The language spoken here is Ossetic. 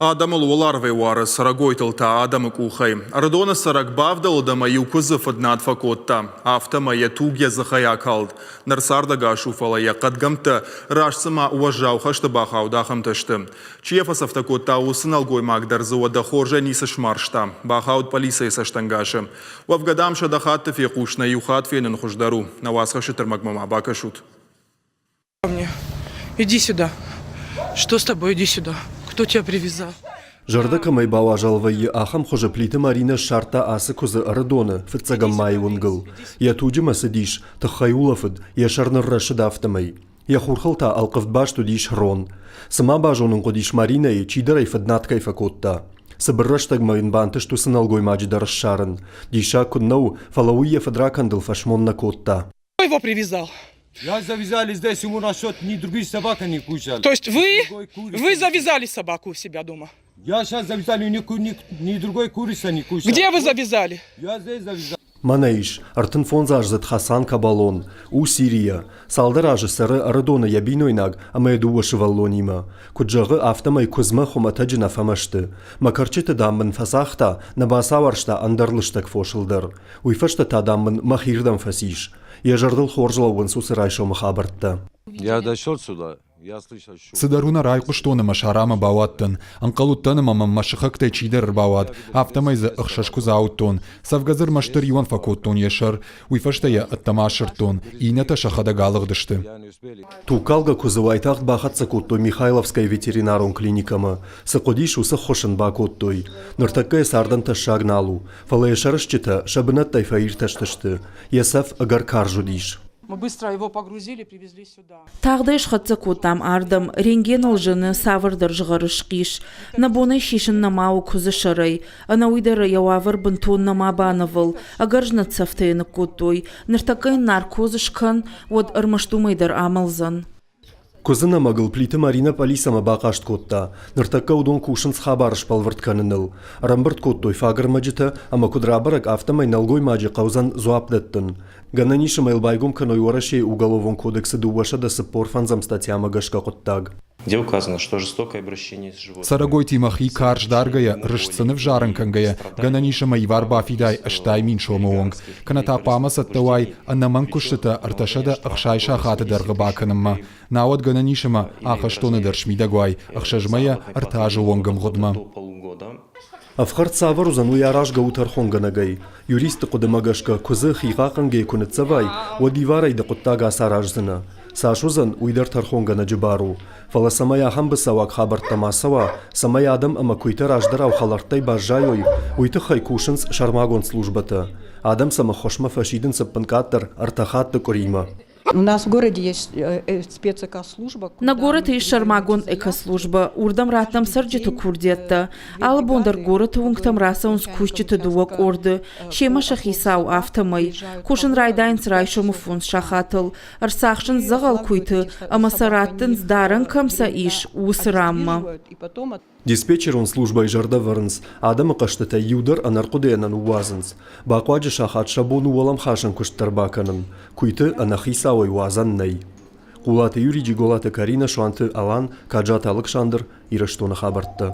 Адӕмыл уӕларвӕй уары, цӕрӕгойтыл та адӕмы къухӕй. Ӕрыдоны цӕрӕг бавдӕлд ӕмӕ иу куыдзы фыднад фӕкодта. Афтӕмӕй йӕ туг йӕ дзыхӕй акалд. Ныр цардӕгас у, фӕлӕ йӕ хъӕдгӕмттӕ раст цыма уӕззау хӕсты бахауд, ахӕмтӕ сты. Чи йӕ фӕцӕфтӕ кодта, уыцы нӕлгоймаг дӕр дзы уӕдӕ хорзӕй ницы смарзта. Бахауд пъӕлицӕйы цӕстӕнгасы. Уӕвгӕ, дам, 100 хатты фехъус, нӕ иу хатт фенын хуыздӕр у. Нӕ уацхӕссыты ӕрмӕгмӕ ма бакӕсут. мне. Иди сюда. Что с тобой? Иди сюда. Кто тебя привязал? Зӕрдӕ кӕмӕй бауазал вӕййы, ахӕм хуызы Плиты Маринӕ ссардта ацы куыдзы Ӕрыдоны, фыццӕгӕм майы уынгыл. Йӕ туджы мӕцыдис, тыххӕй улӕфыд, йӕ сӕр ныррӕсыд афтӕмӕй. Йӕ хурхыл та ӕлхъывд баст уыдис рон. Цы ма базонын хъуыдис Маринӕйы, чидӕр ӕй фыднад кӕй фӕкодта. Цыбыр рӕстӕгмӕ йын бантыст уыцы нӕлгоймаджы дӕр ссарын. Диссаг куыд нӕ у, фӕлӕ уый йӕ фыдракӕндыл фӕсмон нӕ кодта. его привязал? Я завязали здесь ему насчет ни другие собака не кушали. То есть вы, вы завязали собаку у себя дома? Я сейчас завязали, ни, ни, ни другой курица не кушал. Где вы завязали? Я здесь завязал. Мӕнӕ ис, 35-аздзыд Хасан Кабалон, у Сирийӕ. Цалдӕр азы цӕры Ӕрыдоны йӕ бинойнаг ӕмӕ йӕ дыууӕ сывӕллонимӕ. Куыд зӕгъы, афтӕмӕй куыдзмӕ хуымӕтӕджы нӕ фӕмӕсты. Мӕ кӕрчыты, дам, мын фӕцагъта, нӕ бацауӕрста ӕндӕр лыстӕг фосыл дӕр. Уый фӕстӕ та, дам мын мӕхирдӕм фӕцис. Йӕ зӕрдыл хорз лӕууынц уыцы райсомы хабӕрттӕ. Я дошел сюда, я слышал шум. Цыдӕр уынӕр айхъуыстон ӕмӕ сарамӕ бауадтӕн. Ӕнхъӕл уыдтӕн ӕмӕ мӕм мӕ сыхӕгтӕй чидӕр ӕрбауад, афтӕмӕй дзы ӕхсӕз куыдзы ауыдтон. Цӕвгӕ дзы ӕрмӕстдӕр иуӕн фӕкодтон йӕ сӕр. Уый фӕстӕ йӕ ӕддӕмӕ асырдтон, иннӕтӕ сӕхӕдӕг алыгъдысты. Тугкалгӕ куыдзы уайтагъд бахӕццӕ кодтой Михайловскӕйы ветеринарон клиникӕмӕ. Цы хъуыдис, уыцы ххуыс ын бакодтой. Ныртӕккӕ йӕ цардӕн тӕссаг нал у. Фӕлӕ йӕ сӕрысджытӕ сӕ бынӕттӕй фӕиртӕстысты, йӕ цӕф ӕгӕр карз уыдис. Мы быстро его погрузили, привезли сюда. Тагъд ӕй схӕццӕ кодтам ардӕм. Рентгеныл зыны цавӕрдӕр згъӕры схъис. Нӕ бон ӕй сисын нӕма у куыдзы сӕрӕй. Ӕнӕуый дӕр йӕ уавӕр бынтон нӕма банывыл. Ӕгӕр знӕт цӕфтӕ йӕ ныккодтой. Ныртӕккӕ йын наркоз скӕн, уӕд ӕрмӕст уымӕй дӕр амӕлдзӕн. Куыдзы нӕмӕгыл Плиты Маринӕ пъӕлицӕмӕ бахъаст кодта. Ныртӕккӕ уыдон кусынц хабар сбӕлвырд кӕныныл. Ӕрӕмбырд кодтой фаг ӕрмӕджытӕ ӕмӕ куыд рабӕрӕг, афтӕмӕй нӕлгоймаджы хъӕудзӕн дзуапп дӕттын. Гӕнӕн ис ӕмӕ йыл байгом кӕной Уӕрӕсейы Уголовон кодексы 245 статьямӕ гӕсгӕ хъуыддаг. Где указано, что жестокое обращение с животными. Цӕрӕгойтимӕ хи карз даргӕйӕ, рыст сын ӕвзарын кӕнгӕйӕ, гӕнӕн ис ӕмӕ ивар бафидай 80 000 сомы онг, кӕнӕ та хъуамӕ цӕттӕ уай ӕнӕмӕнг куыстытӕ 360 сахаты дӕргъы бакӕнынмӕ. Науӕд гӕнӕн ис ӕмӕ ахӕстоны дӕр смидӕг уай ӕхсӕз мӕйӕ ӕртӕ азы онг ӕмгъуыдмӕ. Ӕфхӕрд цавӕр уыдзӕн, уый аразгӕ у тӕрхонгӕнӕгӕй. Юристы хъуыдымӕ гӕсгӕ, куыдзы хи хъахъхъӕнгӕ куы ныццӕвай, уӕд иварӕй дӕ хъуыддаг ацараздзынӕ. Цас уыдзӕн, уый дӕр тӕрхонгӕнӕджы бар у. Фӕлӕ цӕмӕй ахӕм быцӕуаг хабӕрттӕ ма цӕуа, цӕмӕй адӕм ӕмӕ куыйтӕ раздӕрау хӕлӕрттӕй баззайой, уый тыххӕй кусынц сӕрмагонд службӕтӕ. Адӕм сӕм ӕххуысмӕ фӕсидынц ӕппынкъаддӕр ӕртӕ хатты къуыримӕ. У нас в городе есть спецэкослужба. Нӕ горӕты ис сӕрмагонд экослужбӕ. Уырдӕм раттӕм цӕрджыты курдиӕттӕ. Алы бон дӕр горӕты уынгтӕм рацӕуынц кусджыты дыууӕ къорды, семӕ сӕ хицау, афтӕмӕй. Кусын райдайынц райсомы фондз сахатыл. Ӕрцахсынц дзӕгъӕл куыйты ӕмӕ сӕ раттынц, дарӕн кӕм сӕ ис, уыцы раммӕ. Диспетчерон службӕйы зӕрдӕ вӕрынц, адӕмы хъӕстытӕй иу дӕр ӕнӕрхъуыдыйӕ нӕ ныууадзынц. Бахъуаджы сахат сӕ бон у уӕлӕмхасӕн куыст дӕр бакӕнын. Куыйты ӕнӕхицауӕй уадзӕн нӕй. Хъулаты Юрий, Джиголаты Каринӕ, Суанты Алан, Каджаты Алыксандр, Ирыстоны хабӕрттӕ.